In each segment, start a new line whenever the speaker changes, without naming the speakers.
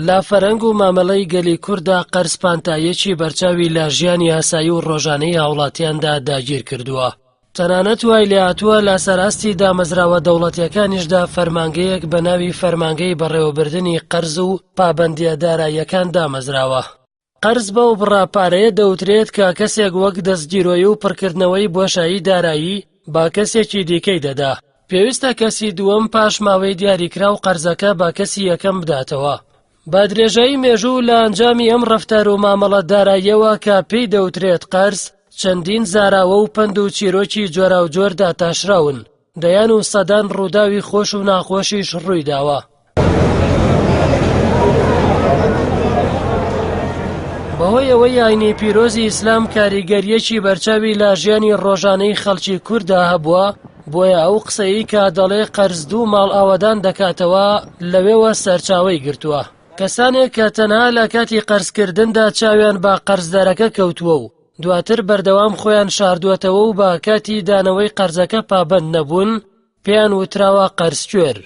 لە فەرهەنگ و مامەڵەی گەلی کورددا قەرز پانتاییەکی بەرچاوی لە ژیانی ئاسایی و ڕۆژانەی هاوڵاتیاندا داگیر کردووە. تەنانەت وای لێهاتووە لە سەر ئاستی دامەزراوە دەوڵەتییەکانیشدا فەرمانگەیەک بە ناوی فەرمانگەی بەڕێوەبردنی قەرز و پابەندییە داراییەکان دامەزراوە. قەرز بەو بڕە پارەیە دەوترێت کە کەسێک وەک دەستگیرۆیی و پڕکردنەوەی بۆشایی دارایی بە کەسێکی دیکەی دەدا. پێویستە کەسی دووەم پاش ماوەی دیاریکراو قەرزەکە بە کەسی یەکەم بداتەوە. بە درێژایی مێژوو لە ئەنجامی ئەم ڕەفتار و مامەڵە داراییەوە کە پێی دەوترێت قەرز، چەندین زاراوە و پەند و چیرۆکی جۆراوجۆر داتاشراون، دەیان و سەدان ڕووداوی خۆش و ناخۆشیش ڕوویداوە. بەهۆی ئەوەی ئاینی پیرۆزی ئیسلام کاریگەرییەکی بەرچاوی لە ژیانی ڕۆژانەی خەڵکی کورددا هەبووە، بۆیە ئەو قسەیەی کە دەڵێ قەرز دوو ماڵ ئاوەدان دەکاتەوە لەوێوە سەرچاوەی گرتووە. کەسانێک کە تەنها لە کاتی قەرزکردندا چاویان بە قەرزدارەکە کەوتووە و دواتر بەردەوام خۆیان شاردووەتەوە و بە کاتی دانەوەی قەرزەکە پابەند نەبوون، پێیان وتراوە قەرزکوێر.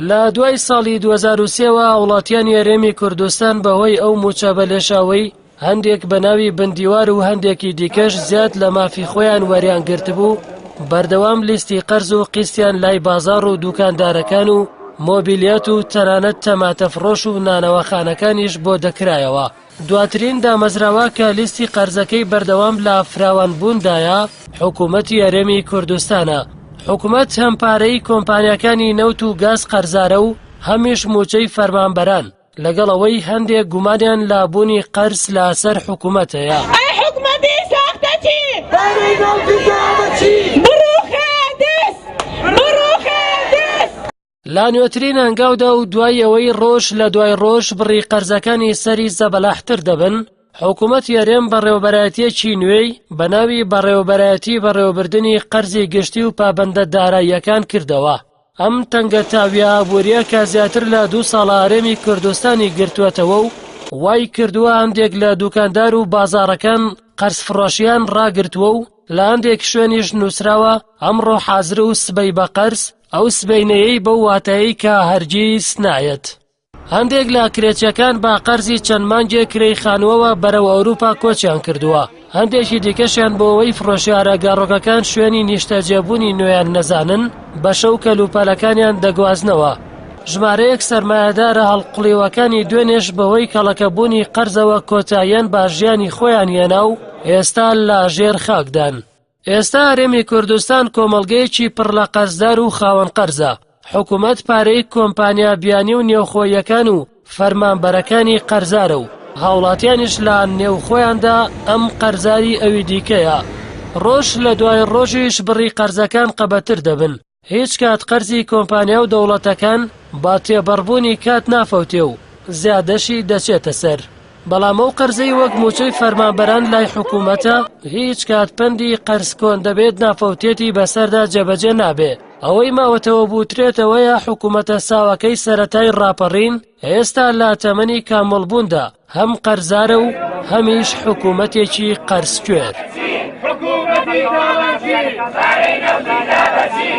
لە دوای ساڵی 2003 وە هاوڵاتیانی هەرێمی کوردستان بەهۆی ئەو مووچە بەلێشاوەی هەندێک بە ناوی بندیوار و هەندێکی دیکەش زیاد لە مافی خۆیان وەریان گرتبوو بەردەوام لیستی قەرز و قیستیان لای بازاڕ و دوکاندارەکان و مۆبیلیات و تەنانەت تەماتەفڕۆش و نانەواخانەکانیش بۆ دەکرایەوە. دواترین دامەزراوە کە لیستی قەرزەکەی بەردەوام لە فراوانبووندایە، حکوومەتی هەرێمی کوردستانە. حکومەت هەم پارەی کۆمپانیاکانی نەوت و گاز قەرزارە و هەمیش مووچەی فەرمانبەران، لەگەڵ ئەوەی هەندێک گومانیان لە بوونی قەرز لەسەر حکومەت هەیە.
ئەی حکومەتی ساختەچی! پارەی نەوتی داوەچی! بڕوخێ دز! بڕوخێ دز!
لە نوێترین هەنگاودا و دوای ئەوەی ڕۆژ لە دوای ڕۆژ بڕی قەرزەکانی سەری زەبەلاحتر دەبن، حکوومەتی هەرێم بەڕێوەبەرایەتییەکی نوێی بە ناوی بەڕێوەبەرایەتی بەڕێوەبردنی قەرزی گشتی و پابەندە داراییەکان کردەوە. ئەم تەنگەتاویە ئابوورییە کە زیاتر لە دوو ساڵە هەرێمی کوردستانی گرتووەتەوە و وای کردووە هەندێک لە دوکاندار و بازاڕەکان قەرزفڕۆشیان ڕاگرتووە و لە هەندێک شوێنیش نووسراوە ئەمڕۆ حازر و سبەی بە قەرز، ئەو سبەینێیەی بەو واتایەی کە هەرگیز نایەت. هەندێک لە کرێچیەکان بە قەرزی چەند مانگێک کرێی خانووەوە بەرەو ئەوروپا کۆچیان کردووە، هەندێکی دیکەشیان بۆ ئەوەی فرۆشیارە گەڕۆکەکان شوێنی نیشتەجێبوونی نوێیان نەزانن، بە شەو کەلوپەلەکانیان دەگوازنەوە. ژمارەیەک سەرمایەدارە هەڵقوڵیوەکانی دوێنێش بەهۆی کەڵەکەبوونی قەرزەوە کۆتاییان بە ژیانی خۆیان هێنا و ئێستا لە ژێر خاکدان. ئێستا هەرێمی کوردستان کۆمەڵگەیەکی پڕ لە قەرزدار و خاوەن قەرزە، حکومەت پارەی کۆمپانیا بیانی و نێوخۆییەکان و فەرمانبەرەکانی قەرزارە و هاوڵاتیانیش لە نێوخۆیاندا ئەم قەرزاری ئەوی دیکەیە. ڕۆژ لە دوای ڕۆژیش بڕی قەرزەکان قەبەتر دەبن. هیچ کات قەرزی کۆمپانیا و دەوڵەتەکان بە تێبەڕبوونی کات نافەوتێ و زیادەشی دەچێتە سەر. بەڵام ئەو قەرزەی وەک مووچەی فەرمانبەران لای حکوومەتە هیچ کات پەندی قەرز کۆن دەبێت نافەوتێتی بەسەردا جێبەجێ نابێ. ئەوەی ماوەتەوە بوترێت ئەوەیە حکوومەتە ساواکەی سەرەتای ڕاپەڕین ئێستا لە تەمەنی کامڵبووندا هەم قەرزارە و هەمیش حکوومەتێکی قەرزکوێر.
حکوومەتی تاڵانچی پارەی نەوتی دا بە چی؟